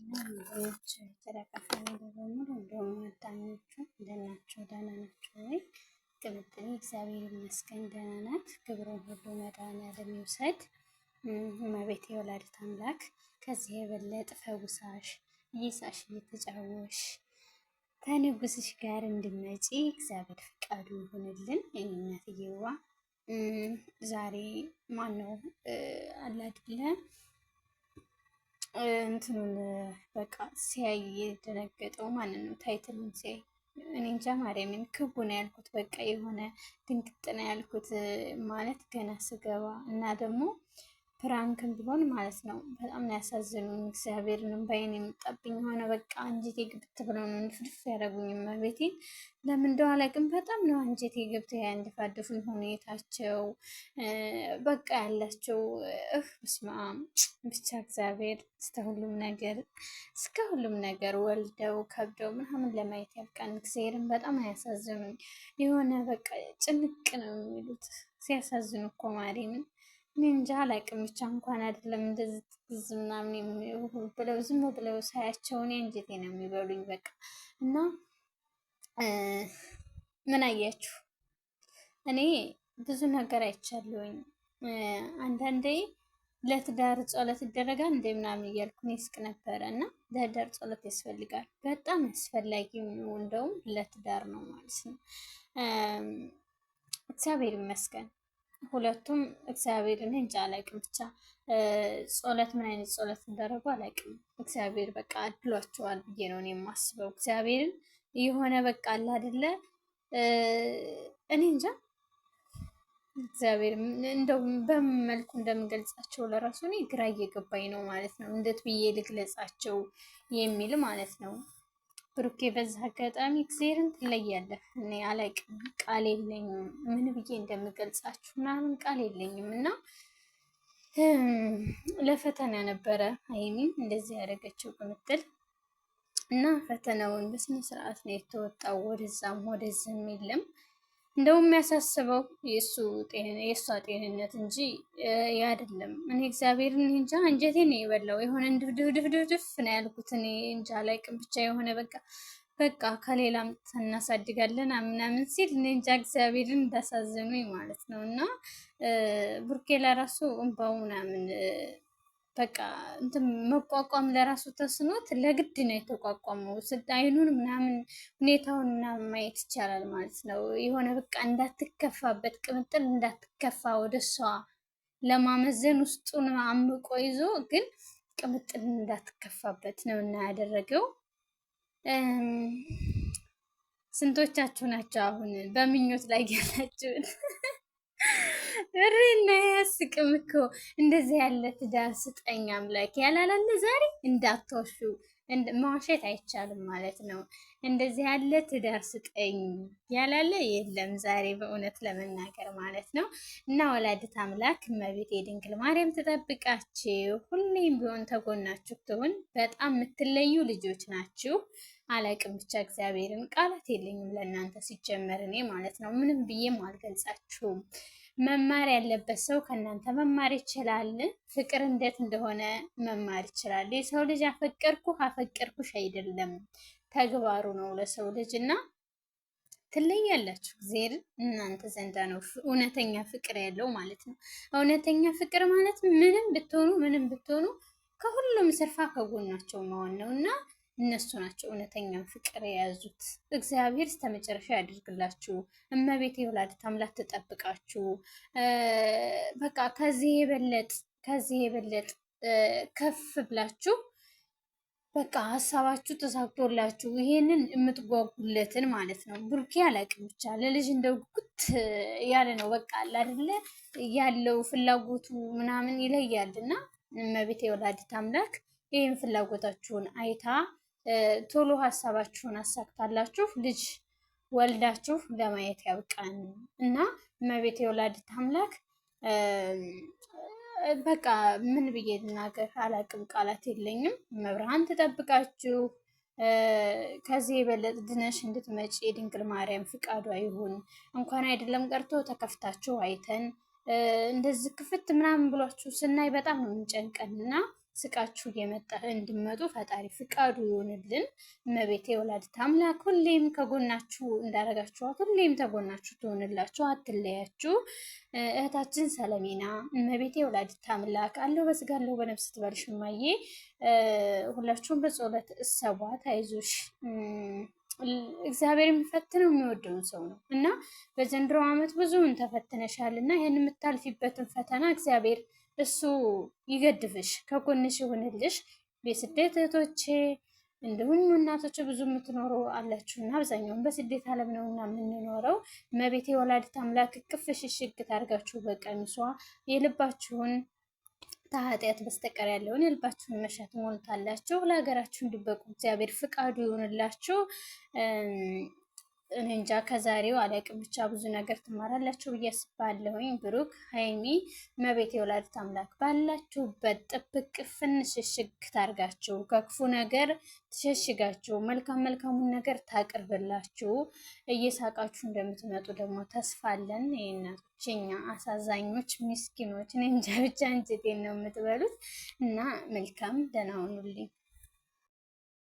ናችሁ? የጨረቃ family በሙሉ እንዲሁም አዳኞቹ እንደት ናችሁ? ደህና ናችሁ ወይ? ቅምጥሌ እግዚአብሔር ይመስገን ደህና ናት። ክብሩን ሁሉ መድኃኒዓለም ይውሰድ። እመቤቴ የወላዲተ አምላክ ከዚህ የበለጠ ፈውሳሽ እየሳሽ እየተጫወሽ ከንጉስሽ ጋር እንድመጪ እግዚአብሔር ፍቃዱ ይሁንልን። የኔ እናትዬዋ ዛሬ ማነው አለ አይደለ እንትኑን በቃ ሲያይ የደነገጠው ማለት ነው። title ኡን ሲያይ እኔ እንጃ ማርያምን ክቡ ነው ያልኩት። በቃ የሆነ ድንግጥ ነው ያልኩት ማለት ገና ስገባ እና ደግሞ prank ም ቢሆን ማለት ነው በጣም ነው ያሳዝኑኝ። እግዚአብሔርንም በአይን የመጣብኝ የሆነ በቃ አንጀቴ ግብት ብለው ነው እንድፍድፍ ያደረጉኝ። እመቤቴን ለምን እንደው አላውቅም። በጣም ነው አንጀቴ ገብቶ ያንደፋደፉኝ ሁኔታቸው በቃ ያላቸው እህ በስመ አብ ብቻ እግዚአብሔር እስከ ሁሉም ነገር እስከ ሁሉም ነገር ወልደው ከብደው ምናምን ለማየት ያብቃን። እግዚአብሔርን በጣም ያሳዝኑኝ። የሆነ በቃ ጭንቅ ነው የሚሉት ሲያሳዝኑ እኮ ማርያምን እኔ እንጃ አላውቅም። ብቻ እንኳን አይደለም እንደዚህ ትዝ ምናምን ብለው ዝም ብለው ሳያቸው እኔ አንጀቴ ነው የሚበሉኝ። በቃ እና ምን አያችሁ፣ እኔ ብዙ ነገር አይቻለሁኝ። አንዳንዴ ለትዳር ጸሎት ይደረጋል እንደ ምናምን እያልኩ እኔ እስቅ ነበረ። እና ለትዳር ጸሎት ያስፈልጋል፣ በጣም አስፈላጊ እንደውም ለትዳር ነው ማለት ነው። እግዚአብሔር ይመስገን ሁለቱም እግዚአብሔርን እንጃ አላውቅም። ብቻ ጸሎት ምን አይነት ጸሎት እንዳደረጉ አላውቅም። እግዚአብሔር በቃ አድሏቸዋል ብዬ ነው እኔ የማስበው። እግዚአብሔርን የሆነ በቃ አለ አይደለ እኔ እንጃ እግዚአብሔር እንደው በምን መልኩ እንደምገልጻቸው ለራሱ እኔ ግራ እየገባኝ ነው ማለት ነው። እንዴት ብዬ ልግለጻቸው የሚል ማለት ነው። ብሩኬ በዚህ አጋጣሚ እግዚአብሔርን ትለያለህ። እኔ አላቅም፣ ቃል የለኝም፣ ምን ብዬ እንደምገልጻችሁ ምናምን ቃል የለኝም። እና ለፈተና ነበረ ሀይሚን እንደዚህ ያደረገችው ቅምጥል እና ፈተናውን በስነ ስርዓት ነው የተወጣው። ወደዛም ወደዚህም የለም። እንደውም የሚያሳስበው የእሷ ጤንነት እንጂ አይደለም። እኔ እግዚአብሔርን እንጃ አንጀቴን ነው የበላው። የሆነ ድፍድፍድፍድፍ ነው ያልኩት። እኔ እንጃ አላውቅም። ብቻ የሆነ በቃ በቃ ከሌላም እናሳድጋለን ምናምን ሲል እኔ እንጃ እግዚአብሔርን እንዳሳዘኑኝ ማለት ነው። እና ቡርኬ ለራሱ እንባው ምናምን በቃ እንትን መቋቋም ለራሱ ተስኖት ለግድ ነው የተቋቋመው። አይኑን ምናምን ሁኔታውን ምናምን ማየት ይቻላል ማለት ነው። የሆነ በቃ እንዳትከፋበት ቅምጥል እንዳትከፋ ወደ እሷ ለማመዘን ውስጡን አምቆ ይዞ ግን ቅምጥል እንዳትከፋበት ነው እና ያደረገው። ስንቶቻችሁ ናቸው አሁን በምኞት ላይ ያላችሁት? እና ያስቅም እኮ እንደዚህ ያለ ትዳር ስጠኝ አምላክ ያላላለ ዛሬ እንዳትዋሹ፣ መዋሸት አይቻልም ማለት ነው። እንደዚህ ያለ ትዳር ስጠኝ ያላለ የለም ዛሬ በእውነት ለመናገር ማለት ነው። እና ወላዲተ አምላክ እመቤቴ ድንግል ማርያም ትጠብቃችሁ፣ ሁሌም ቢሆን ተጎናችሁ ትሁን። በጣም የምትለዩ ልጆች ናችሁ። አላቅም ብቻ እግዚአብሔርን ቃላት የለኝም ለእናንተ ሲጀመር እኔ ማለት ነው ምንም ብዬም አልገልጻችሁም። መማር ያለበት ሰው ከእናንተ መማር ይችላል። ፍቅር እንዴት እንደሆነ መማር ይችላል። የሰው ልጅ አፈቀርኩ አፈቀርኩሽ አይደለም ተግባሩ ነው ለሰው ልጅ እና ትለያላችሁ። እግዚአብሔር እናንተ ዘንዳ ነው እውነተኛ ፍቅር ያለው ማለት ነው። እውነተኛ ፍቅር ማለት ምንም ብትሆኑ ምንም ብትሆኑ ከሁሉም ስርፋ ከጎናቸው መሆን ነው እና እነሱ ናቸው እውነተኛን ፍቅር የያዙት። እግዚአብሔር እስከ መጨረሻ ያድርግላችሁ። እመቤቴ ወላዲተ አምላክ ትጠብቃችሁ። በቃ ከዚህ የበለጥ ከዚህ የበለጥ ከፍ ብላችሁ በቃ ሀሳባችሁ ተሳክቶላችሁ ይሄንን የምትጓጉለትን ማለት ነው። ብሩኬ አላቅም ብቻ ለልጅ እንደው ጉጉት ያለ ነው። በቃ አለ አይደለ ያለው ፍላጎቱ ምናምን ይለያልና እመቤቴ ወላዲተ አምላክ ይህን ፍላጎታችሁን አይታ ቶሎ ሀሳባችሁን አሳክታላችሁ ልጅ ወልዳችሁ ለማየት ያብቃን እና እመቤቴ ወላዲተ አምላክ በቃ ምን ብዬ ልናገር አላቅም፣ ቃላት የለኝም። መብርሃን ትጠብቃችሁ። ከዚህ የበለጠ ድነሽ እንድትመጪ የድንግል ማርያም ፍቃዷ ይሁን። እንኳን አይደለም ቀርቶ ተከፍታችሁ አይተን እንደዚህ ክፍት ምናምን ብሏችሁ ስናይ በጣም ነው የሚጨንቀን እና ስቃችሁ እየመጣ እንድመጡ ፈጣሪ ፍቃዱ ይሆንልን። እመቤቴ ወላዲተ አምላክ ሁሌም ከጎናችሁ እንዳረጋችኋት ሁሌም ተጎናችሁ ትሆንላችሁ፣ አትለያችሁ። እህታችን ሰለሜና እመቤቴ ወላዲተ አምላክ አለው በስጋ አለው በነፍስ ትበልሽ። እማዬ ሁላችሁም በጸሎት እሰቧት፣ አይዞሽ። እግዚአብሔር የሚፈትነው የሚወደውን ሰው ነው እና በዘንድሮ ዓመት ብዙውን ተፈትነሻል እና ይህን የምታልፊበትን ፈተና እግዚአብሔር እሱ ይገድፍሽ፣ ከጎንሽ ይሁንልሽ። የስደት እህቶቼ እንዲሁም እናቶች ብዙ የምትኖሩ አላችሁ እና አብዛኛውን በስደት ዓለም ነው እና የምንኖረው። እመቤቴ ወላዲተ አምላክ እቅፍ ሽሽግ ታርጋችሁ በቀሚሷ የልባችሁን ከኃጢአት በስተቀር ያለውን የልባችሁን መሻት ሞልታላችሁ ለሀገራችሁ እንዲበቁ እግዚአብሔር ፍቃዱ ይሁንላችሁ። እኔ እንጃ ከዛሬው አላቅም፣ ብቻ ብዙ ነገር ትማራላችሁ ብዬ አስባለሁኝ። ብሩክ ሀይሚ፣ እመቤቴ ወላዲተ አምላክ ባላችሁበት ጥብቅ ፍንሽሽግ ታርጋችሁ ከክፉ ነገር ትሸሽጋችሁ መልካም መልካሙን ነገር ታቅርብላችሁ። እየሳቃችሁ እንደምትመጡ ደግሞ ተስፋ አለን። እናቶች እኛ አሳዛኞች ምስኪኖች፣ እኔ እንጃ ብቻ እንጀቴን ነው የምትበሉት። እና መልካም ደህና ሁኑልኝ።